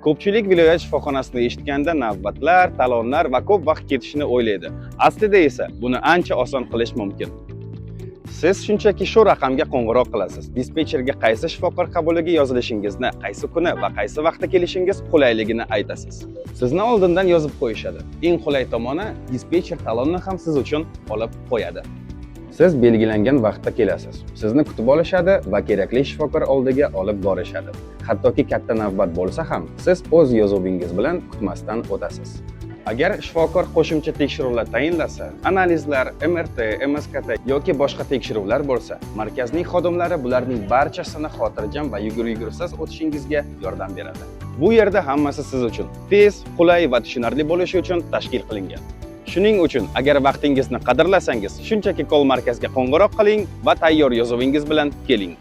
Ko'pchilik viloyat shifoxonasini eshitganda navbatlar, talonlar va ko'p vaqt ketishini o'ylaydi. Aslida esa buni ancha oson qilish mumkin. Siz shunchaki shu raqamga qo'ng'iroq qilasiz. Dispetcherga qaysi shifokor qabuliga yozilishingizni, qaysi kuni va qaysi vaqtda kelishingiz qulayligini aytasiz. Sizni oldindan yozib qo'yishadi. Eng qulay tomoni, dispetcher talonni ham siz uchun olib qo'yadi. Siz belgilangan vaqtda kelasiz. Sizni kutib olishadi va kerakli shifokor oldiga olib borishadi. Hattoki katta navbat bo'lsa ham, siz o'z yozuvingiz bilan kutmasdan o'tasiz. Agar shifokor qo'shimcha tekshiruvlar tayinlasa, analizlar, MRT, MSKT yoki boshqa tekshiruvlar bo'lsa, markazning xodimlari bularning barchasini xotirjam va yugur-yugursiz o'tishingizga yordam beradi. Bu yerda hammasi siz uchun tez, qulay va tushunarli bo'lishi uchun tashkil qilingan. Shuning uchun agar vaqtingizni qadrlasangiz, shunchaki call markazga qo'ng'iroq qiling va tayyor yozuvingiz bilan keling.